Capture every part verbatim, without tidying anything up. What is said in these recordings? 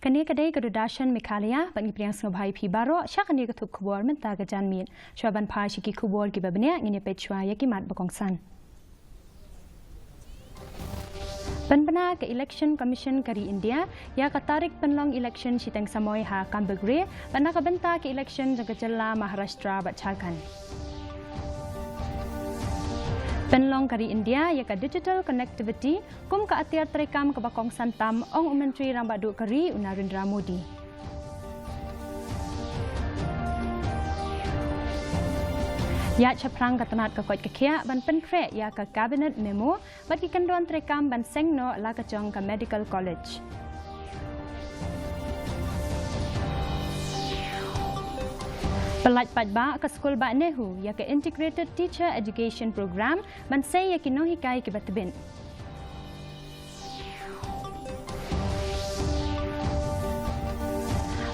Kane ka dei ka Doordarshan Meghalaya, bad ngi pdiang sngewbha ïa phi baroh sha kane ka thup khubor mynta ka janmiet. Shuwa ban phai sha ki khubor kiba bniah, ngin ïa peit shuwa ïa ki mat ba kongsan. Pynbna ka Election Commission ka ri India ïa ka tarik pynlong election shiteng samoi ha Gambegre, bad na ka bynta ka election jong ka jylla Maharashtra bad Jharkhand. Pynlong ka ri India ïa ka digital connectivity kum ka atiar treikam kaba kongsan tam, ong u Myntri Rangbah Duh ka ri, u Narendra Modi. Ïaid shaphrang ka tnat ka koit ka khiah ban pynkhreh ïa ka cabinet memo bad ki kyndon treikam ban seng noh la ka jong ka medical college. Pyllait paidbah ka skul bah NEHU ïa ka Integrated Teacher Education Program ban sei ïa ki nonghikai kiba tbit.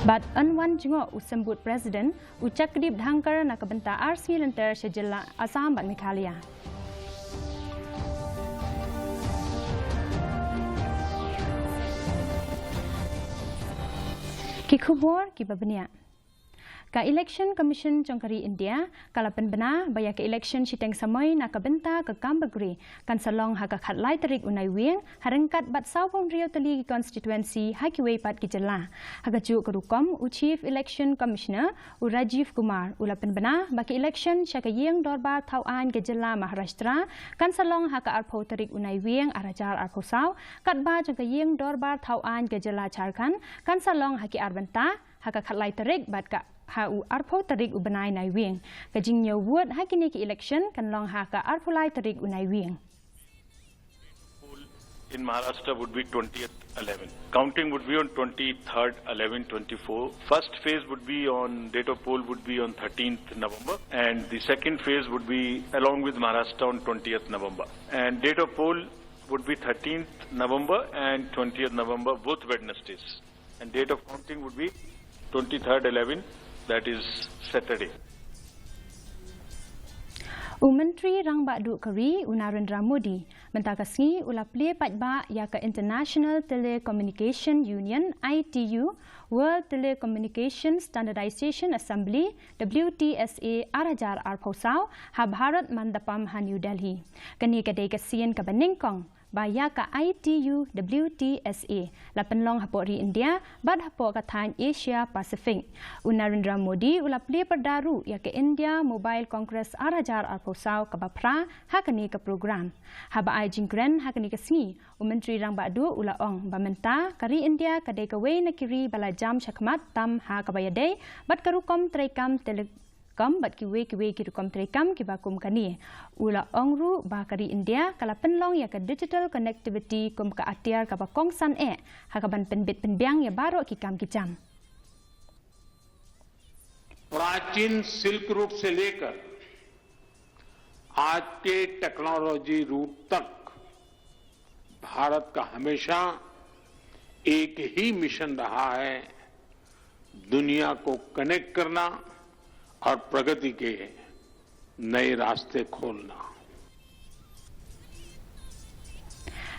Bad yn wan jngoh u symbud President, u Jagdeep Dhankhar, na ka bynta ar sngi lynter sha jylla Assam bad Meghalaya. Ki khubor kiba bniah. Ka Election Commission jong ka ri India ka la pynbna ba ïa ka election shiteng samoi na ka bynta ka Gambegre kan sa long ha ka khatlai tarik u Naiwieng, ha ryngkat bad sawphew hynriew tylli ki constituency ha kiwei pat ki jylla. Ha kajuh ka rukom, u Chief Election Commissioner, u Rajiv Kumar, u la pynbna ba ka election sha ka ïing dorbar thaw aiñ ka jylla Maharashtra kan sa long ha ka arphew tarik u Naiwieng ar hajar arphew saw, katba jong ka ïing dorbar thaw aiñ ka jylla Jharkhand kan sa long ha ki ar bynta, ha ka khatlai tarik bad ka ha u arphew tarik u bnai Naiwieng. Ka jingñiew vote ha kine ki election kan long ha ka arphew lai tarik u Naiwieng. In Maharashtra would be twentieth eleven. Counting would be on twenty-third eleven twenty-four. First phase would be on, date of poll would be on thirteenth November, and the second phase would be along with Maharashtra on twentieth November. And date of poll would be thirteenth November and twentieth November, both Wednesdays. And date of counting would be twenty-third eleven, that is Saturday. U Myntri Rangbah Duh ka ri, u Narendra Modi, mynta ka sngi u la plie paidbah ïa ka International Telecommunication Union, I T U, World Telecommunication Standardization Assembly, W T S A, ar hajar arphew saw ha Bharat Mandapam ha New Delhi. Kane ka dei ka sien kaba nyngkong ba ïa ka I T U W T S A la pynlong hapoh ri India bad hapoh ka thaiñ Asia Pacific. U Narendra Modi u la plie pyrda ruh ïa ka India Mobile Congress ar hajar arphew saw kaba phra ha kane ka program. Haba ai jingkren ha kane ka sngi, u Myntri Rangbah Duh u la ong ba mynta ka ri India ka dei kawei na ki ri ba la jam shakhmat tam ha kaba ïadei bad ka rukom treikam tele- kam bad kiwei kiwei ki rukom treikam kiba kum kane. U la ong ruh ba ka ri India ka la pynlong ïa ka digital connectivity kum ka atiar kaba kongsan eh ha kaban pynbit pynbiang ïa baroh ki kam ki jam. प्राचीन सिल्क रूट से लेकर आज के टेक्नोलॉजी रूट तक भारत का हमेशा एक ही मिशन रहा है, दुनिया को कनेक्ट करना और प्रगति के नए रास्ते खोलना।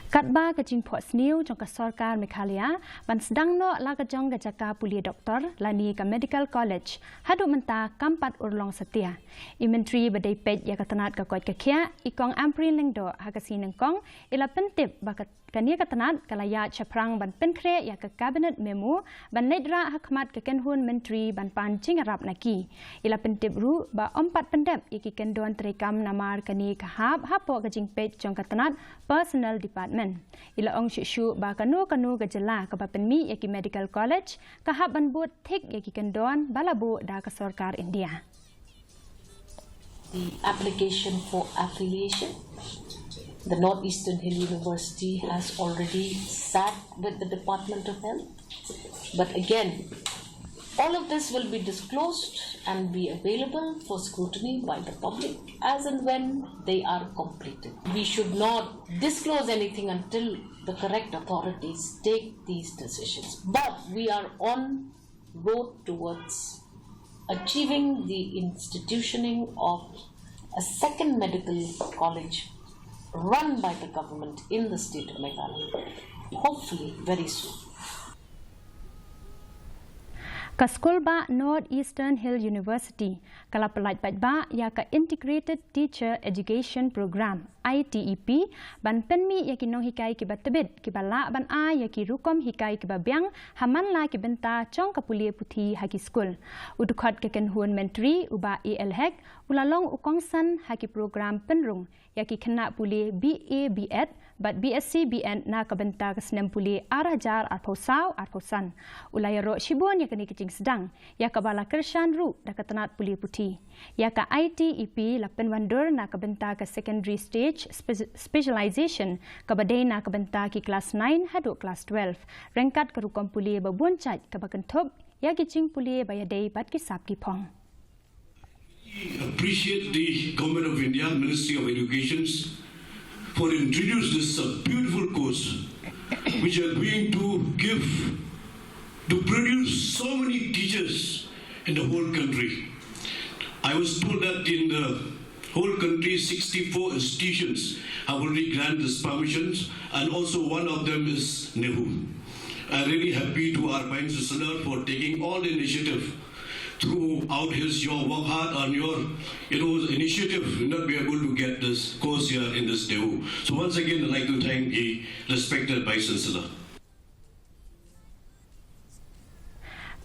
Katba ka jingphohsniew jong ka sorkar Meghalaya ban sdang noh la ka jong ka jaka pule doktor lane ka medical college haduh mynta kam pat urlong satia. I Myntri ba dei peit ïa ka tnat ka koit ka khiah, i Kong Ampareen Lyngdoh, ha ka sngi nyngkong i la pyntip ba ka kane ka tnat ka la ïaid shaphrang ban pynkhreh ïa ka cabinet memo ban leit rah ha khmat ka kynhun myntri ban pan jingïarap na ki. I la pyntip ruh ba ym pat pyndep ïa ki kyndon treikam namar kane ka hap hapoh ka jingpeit jong ka tnat Personnel Department. I la ong shuh shuh ba kano kano ka jylla kaba pynmih ïa ki medical college ka hap ban bud thik ïa ki kyndon ba la buh da ka sorkar India. The application for affiliation. The Northeastern Hill University has already sat with the Department of Health. But again, all of this will be disclosed and be available for scrutiny by the public as and when they are completed. We should not disclose anything until the correct authorities take these decisions. But we are on road towards achieving the institutioning of a second medical college run by the government in the state of Meghalaya, hopefully very soon. Ka skul ba North Eastern Hill University ka la pyllait paidbah ïa ka Integrated Teacher Education Program, I T E P, ban pynmih ïa ki nonghikai kiba tbit kiba lah ban ai ïa ki rukom hikai kiba biang ha man la ki bynta jong ka pule puthi ha ki skul. U dkhot ka kynhun myntri u Bah A L Hek u la long u kongsan ha ki program pynrung ïa ki khynnah pule B A B Ed bad B S C B Ed na ka bynta ka snem pule ar hajar arphew saw arphew san. U la ïaroh shibun ïa kane ka jingsdang ïa kaba la kyrshan ruh da ka tnat pule puthi. Ïa ka I T E P la pynwandur na ka bynta ka secondary stage spe- specialization kaba dei na ka bynta ki klas nine haduh klas twelve ryngkat ka rukom pule ba bun jait kaba kynthup ïa ki jingpule ba ïadei bad ki sap ki phong. Appreciate the Government of India, Ministry of Education, for introduce this uh, beautiful course, which are going to give to produce so many teachers in the whole country. I was told that in the whole country, sixty-four institutions have already granted this permissions, and also one of them is NEHU. I'm really happy to our Prime Minister for taking all the initiative throughout his your work hard and your you know initiative will not be able to get this course here in this NEHU. So once again, I'd like to thank the respected Vice Chancellor.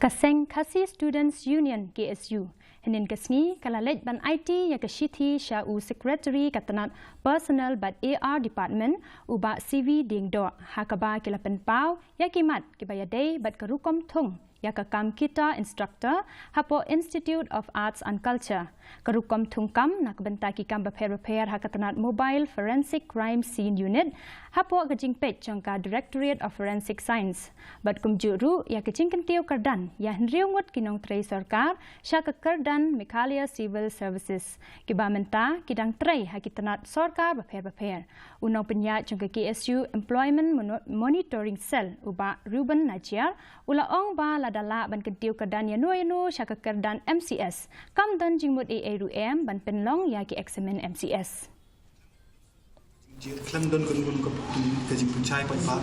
Ka seng Khasi Students Union, K S U, hynnin ka sngi ka la leit ban aiti ïa ka shithi sha u Secretary ka tnat Personnel bad A R Department, u Bah C V Diengdoh, ha kaba ki la pynpaw ïa ki mat kiba ïadei bad ka rukom thung ïa ka kam guitar instructor hapoh Institute of Arts and Culture. Ka rukom thung kam na ka bynta ki kam bapher bapher ha ka tnat Mobile Forensic Crime Scene Unit hapoh ka jingpeit jong ka Directorate of Forensic Science. Bad kumjuh ruh ïa ka jingkyntiew kyrdan ïa hynriew ngut ki nongtrei sorkar sha ka kyrdan Meghalaya Civil Services, kiba mynta ki dang trei ha ki tnat sorkar bapher bapher. U nongpynïaid jong ka K S U Employment Mono- Monitoring Cell, u Bah Reuben Najiar, u la ong ba lada lah ban kyntiew kyrdan ïano ïano sha ka kyrdan M C S, kam don jingmut ei ei ruh em ban pynlong ïa ki eksamin M C S. Khlem don ka ngun ka ka jingpynshai paidbah,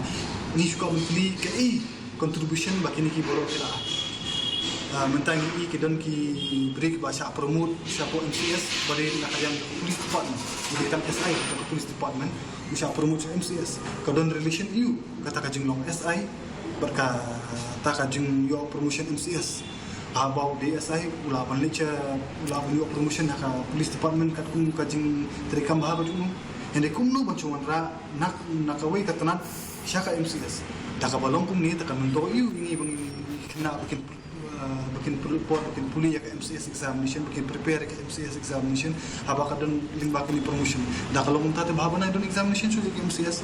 ngi shu kwah ban plie kaei contribution ba kine ki baroh ki la. Ah, mynta ngi i ki don ki briew ba shah promote shapoh M C S ba dei na ka liang ka police department. Ngi dei tang S I ka police department, u shah promote sha M C S. Ka don relation ïa u kata ka jinglong S I bad kata ka jingïoh promotion M C S. Haba u dei S I u lah ban leit sha, u lah ban ïoh promotion ha ka police department katkum ka jingtrei kam bha ka jong u. Hynrei kumno ban shu wanrah na na kawei ka tnat sha ka M C S. Da kaba long kumne te kan myntoi ïa ngi ba ngin khynnah ba kin ba kin pule, ba kin pule ïa ka M C S examination, ba kin prepare ïa ka M C S examination, haba ka don lyngba kine promotion. Da ka long kumta te bha ban ai don examination shuh ïa ka M C S.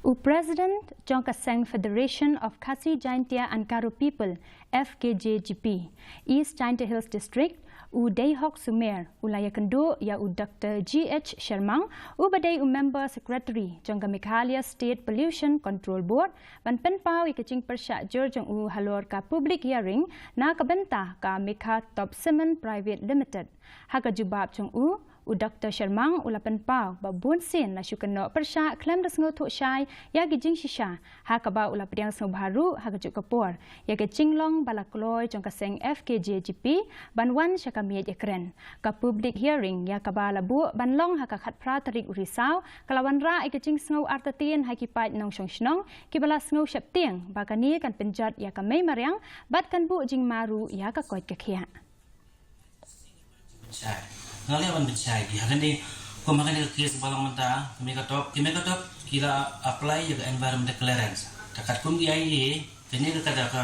U President jong ka seng Federation of Khasi Jaintia and Garo People, F K J G P, East Jaintia Hills District, u Deihok Sumer, u la ïakynduh ïa u Doctor G H Shermang, uba dei u Member Secretary jong ka Meghalaya State Pollution Control Board, ban pynpaw ïa ka jingpyrshah jur jong u halor ka public hearing na ka bynta ka Megha Top Cement Private Limited. Ha ka jubab jong u, u Doctor Shermang u la pynpaw ba bun sien la shu kynnoh pyrshah khlem da sngewthuh shai ïa ki jingshisha, ha kaba u la pdiang sngewbha ruh ha kajuh ka por ïa ka jinglong ba la kloi jong ka seng F K J G P ban wan sha ka miej ïakren. Ka public hearing ïa kaba la buh ban long ha ka khatphra tarik u Risaw ka la wanrah ïa ka jingsngew artatien ha ki paid nongshong shnong kiba la sngew sheptieng ba kane kan pynjot ïa ka mei mariang bad kan buh jingma ruh ïa ka koit ka khiah. Pynshai. Nga leh ban pynshai ki. Ha kane, kum ha kane ka case ba long mynta, ka Megha Top, ka Megha Top ki la apply ïa ka environmental clearance. Te katkum ki I A, kane ka, ka, ka,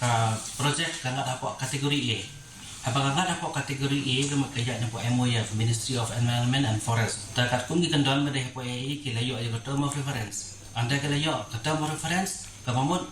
ka project ka ngat hapoh category A. Haba ka ngat hapoh category A, ka mut ka ïaid hapoh M O F, Ministry of Environment and Forest. Te katkum ki kyndon ba dei hapoh A I, ki la ïoh ïa ka term of reference. Hynda ki la ïoh ka term of reference, kaba mut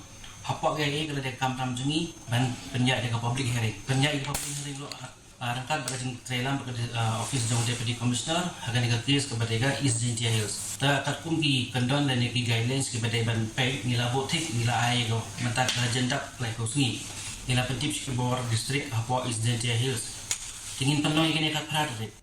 hapoh A I ka la dei kam tam jong ngi ban pynïaid ïa ka public hearing. Pynïaid ïa ka public hearing ruh, ah, ryngkat bad ka jingtreilang bad ka, ah, office jong Deputy Commissioner ha kane ka case kaba dei ka East Jaintia Hills. Te katkum ki kyndon lane ki guidelines kiba dei ban peit, ngi la buh tick, ngi la ai ïa ka mynta ka la jan dap laiphew sngi. Ngi la pyntip sha ki bor district hapoh East Jaintia Hills. Te ngin pynlong ïa kane ka phra tarik.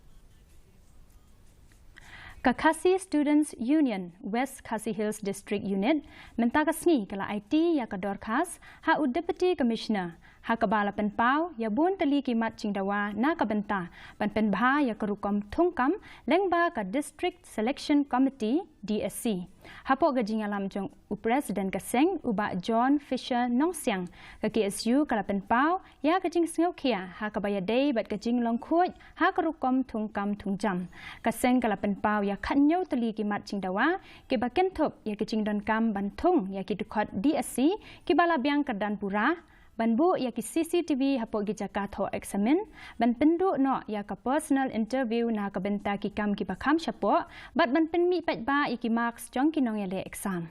Ka Khasi Students Union West Khasi Hills District Unit mynta ka sngi ka la aiti ïa ka dorkhas ha u Deputy Commissioner ha kaba la pynpaw ïa bun tylli ki mat jingdawa na ka bynta ban pynbha ïa ka rukom thungkam lyngba ka District Selection Committee, D S C. Hapoh ka jingïalam jong u President ka seng, u Bah John Fisher Nongsiang, ka K S U ka la pynpaw ïa ka jingsngewkhia ha kaba ïadei bad ka jinglong khuid ha ka rukom thungkam thungjam. Ka seng ka la pynpaw ïa khathynñiew tylli ki mat jingdawa kiba kynthup ïa ki jingdonkam ban thung ïa ki dkhot D S C kiba la biang kyrdan pura, ban buh ïa ki C C T V hapoh ki jaka thoh eksamin, ban pynduh noh ïa ka personal interview na ka bynta ki kam kiba kham shapoh, bad ban pynmih paidbah ïa ki marks jong ki nongïaleh exam.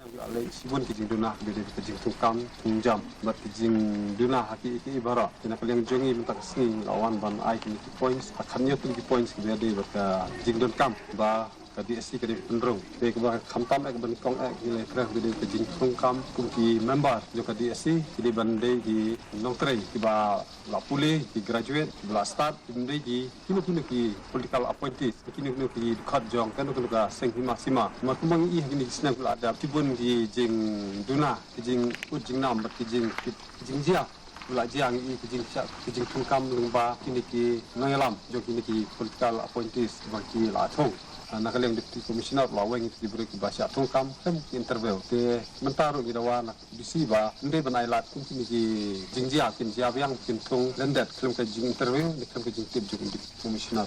Ngi la leh shibun ki jingduna, ki dei ka jingthungkam thungjam bad ki jingduna ha ki, ki baroh. Te na ka liang jong ngi mynta ka sngi la wan ban ai ki points, ha khathynñiew tylli ki points ki dei bad ka jingdonkam ba ka D S C ka dei pynrung. Te kaba khamtam eh ban kong eh ki leh treh ki dei ka jingthungkam kum ki member jong ka D S C ki dei ban dei ki nongtrei kiba la pule, ki graduate, kiba la stad, ki dei ki kino kino ki political appointees, kino kino ki dkhot jong kano kano ka seng hima sima. Namar kumba ngi ïohi ha kine ki snem ki la dep, shibun ki jingduna, ki jingkut jingnam bad ki jing, ki jingjia la jia, ngi ïohi ki jingshah, ki jingthungkam lyngba kine ki nongïalam jong kine ki political appointees ba ki la thung. Ah, na ka liang Deputy Commissioner la weng ïa ki briew kiba shah thungkam khlem ki interview. Te mynta ruh ngi dawa na D C ba ym dei ban ai lad kum kine ki jingjia kin jia biang, kin thung lyndet khlem ka jinginterview ne khlem ka jingtip jong u Deputy Commissioner.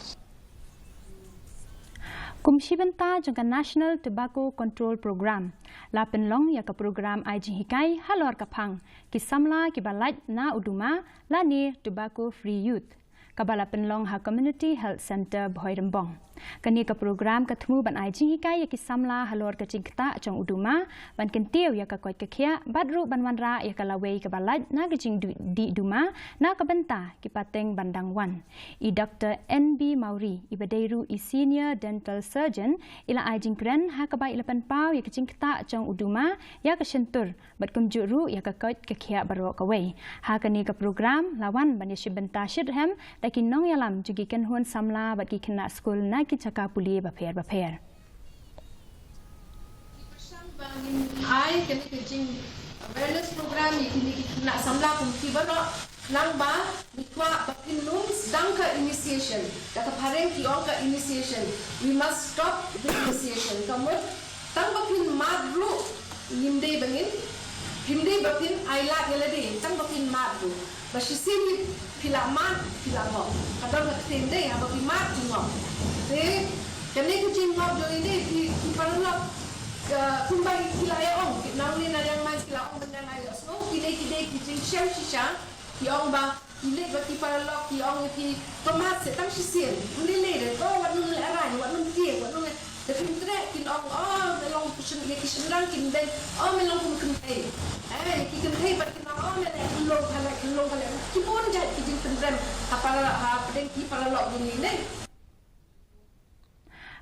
Kum shi bynta jong ka National Tobacco Control Programme, la pynlong ïa ka program ai jinghikai halor ka phang ki samla kiba lait na u duma lane Tobacco Free Youth, kaba la pynlong ha Community Health Centre Bhoirymbong. Kane ka program ka thmu ban ai jinghikai ïa ki samla halor ka jingktah jong u duma, ban kyntiew ïa ka koit ka khiah, bad ruh ban wanrah ïa ka lawei kaba lait na ka jingdih duma na ka bynta ki pateng ban dang wan. I Doktor N B Mawrie, iba dei ruh i Senior Dental Surgeon, i la ai jingkren ha kaba i la pynpaw ïa ka jingktah jong u duma ïa ka shyntur, bad kumjuh ruh ïa ka koit ka khiah baroh kawei. Ha kane ka program la wan ban ïashim bynta shitrhem da ki nongïalam jong ki kynhun samla bad ki khynnah skul na ki jaka pule bapher bapher. Ai kane ka jing awareness program ïa kine ki khynnah samla kum ki baroh, nang ba ngi kwah ba phin ym sdang ka initiation. Da ka phareng ki ong ka initiation, we must stop the initiation. Ka mut tang ba phin mad ruh ngim dei ba ngin, phim dei ba phin ai lad ïa lade, tang ba phin mad ruh. Ba shisien hi phi la mad phi la ngop. Ka don ka ktien dei, haba phi mad phi ngop. Te kane ka jingngop jong ngi dei, phi, phi paralok, ka, kumba ki la ïa ong, ki nang ne na liang man ki la ong ban dang ai ïohsngew, kine ki dei ki jingshem shisha, ki ong ba ki leit bad ki paralok, ki ong ïa phi, to mad seh tang shisien. Ym lei lei de, to wat nym lehrain, wat nym tieng, wat nym leh. Te phim treh kin ong, oh, me long ki shyn, ïa ki shynrang kin beiñ, oh, me long kum kynthei. Eh, ïa ki kynthei pat kin ong, oh, me leh khyllung, ha leh khyllung, ha leh. Ki bun jait ki jingpynrem ha para, hapdeng ki paralok jong ngi ne.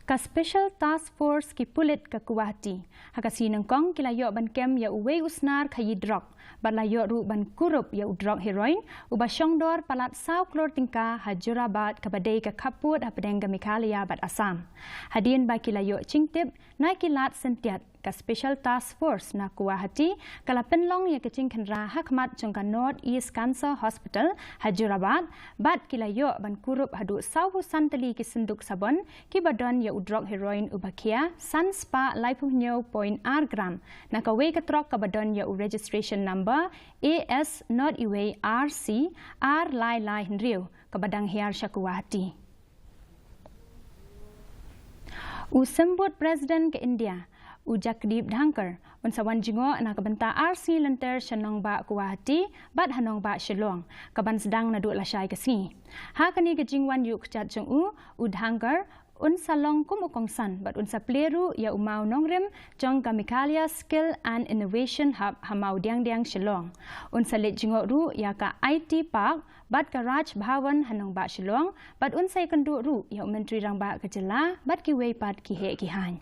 Ka Special Task Force ki pulit ka Guwahati ha ka sngi nyngkong ki la ïoh ban kem ïa uwei u snar khaïi drok, bad la ïoh ruh ban kurup ïa u drok heroin uba shongdor palat saw klur tyngka ha Jorabat, kaba dei ka khappud hapdeng ka Meghalaya bad Assam. Hadien ba ki la ïoh jingtip na ki lad syntiat, ka Special Task Force na Guwahati ka la pynlong ïa ka jingkhynra ha khmat jong ka North East Cancer Hospital ha Jorabat, bad ki la ïoh ban kurup haduh saw phew san tylli ki synduk sabon kiba don ïa u drok heroin uba khia san spah laiphew hynñiew point ar gram na kawei ka trok kaba don ïa u registration number A S not iwei R C ar lai lai hynriew, kaba dang hiar sha Guwahati. U Symbud President ka India, u Jagdeep Dhankhar, un sa wan jngoh na ka bynta ar sngi lynter sha nongbah Guwahati bad ha nongbah Shillong, kaban sdang naduh lashai ka sngi. Ha kane ka jingwan ïuh kjat jong u, u Dhankhar un sa long kum u kongsan bad un sa plie ruh ïa u mawnongrim jong ka Meghalaya Skill and Innovation Hub ha Mawdiangdiang Shillong. Un sa leit jngoh ruh ïa ka I T Park bad ka Raj Bhavan ha nongbah Shillong, bad un sa ïakynduh ruh ïa u Myntri Rangbah ka jylla bad kiwei pat ki heh ki haiñ.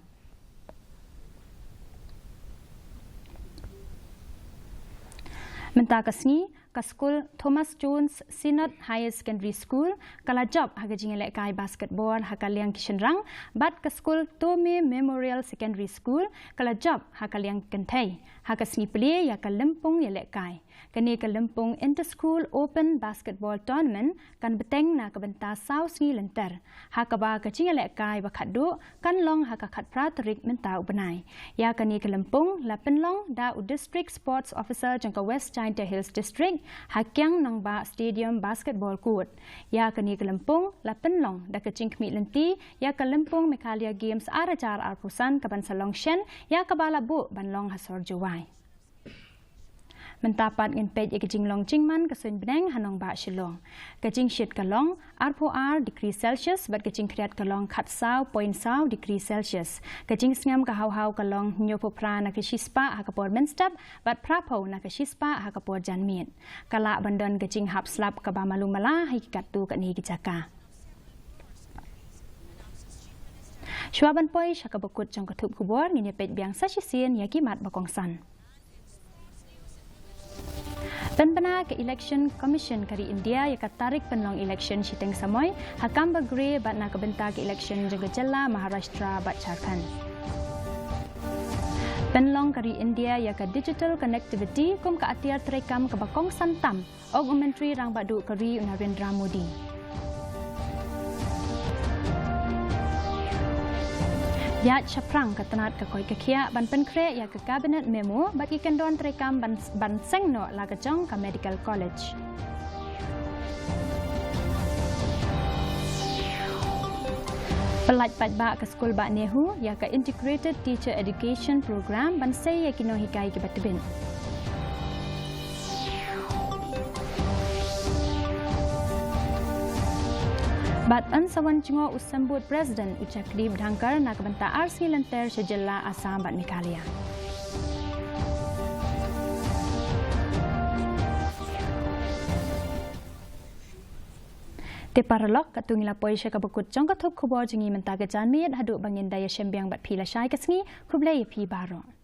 Mynta ka sngi, ka skul Thomas Jones Synod Higher Secondary School ka la jop ha ka jingïalehkai basketball ha ka liang ki shynrang, bad ka skul Tome Memorial Secondary School ka la jop ha ka liang ki kynthei ha ka sngi plie ïa ka lympung ïalehkai. Kane ka lympung Inter-School Open Basketball Tournament kan bteng na ka bynta saw sngi lynter, ha kaba ka jingïalehkai ba khatduh kan long ha ka khatphra tarik mynta u bnai. Ïa kane ka lympung la pynlong da u District Sports Officer jong ka West Jaintia Hills District, ha Kiang Nangbah Stadium Basketball Court. Ïa kane ka lympung la pynlong da ka jingkhmih lynti ïa ka lympung Meghalaya Games ar hajar arphew san kaban sa long shen ïa kaba la buh ban long ha sor Jowai. Mynta pat ngin peit ïa ka jinglong jingman ka suiñ bneng ha nongbah Shillong. Ka jingshit ka long arphew ar degree Celsius bad ka jingkhriat ka long khatsaw point saw degree Celsius. Ka jingsngem ka haw haw ka long hynñiewphew phra na ka shispah ha ka por mynstep bad phraphew na ka shispah ha ka por janmiet. Ka lah ban don ka jinghap slap kaba malu mala ha ki katto katne ki jaka. Shuwa ban poi sha kaba kut jong ka thup khubor, ngin ïa peit biang sa shisien ïa ki mat ba kongsan. Pynbna ka Election Commission ka ri India ïa ka tarik pynlong election shiteng samoi ha Kambagrey bad na ka bynta ka election jong ka jylla Maharashtra bad Jharkhand. Pynlong ka ri India ïa ka digital connectivity kum ka atiar treikam kaba kongsan tam, ong u Myntri Rangbah Duh ka ri u Narendra Modi. Ïaid shaphrang ka tnat ka koit ka khiah ban pynkhreh ïa ka cabinet memo bad ki kyndon treikam ban, ban seng noh la ka jong ka medical college. Pyllait paidbah ka skul bah NEHU ïa ka Integrated Teacher Education Program ban sei ïa ki nonghikai kiba tbit. Bad yn sa wan jngoh u symbud President u Jagdeep Dhankhar na ka bynta ar sngi lynter sha jylla Assam bad Meghalaya. Te paralok, katto ngi la poi sha kaba kut jong ka thup khubor jong ngi mynta ka janmiet, haduh ba ngin da ïashem biang bad phi lashai ka sngi, khublei ïa phi baroh.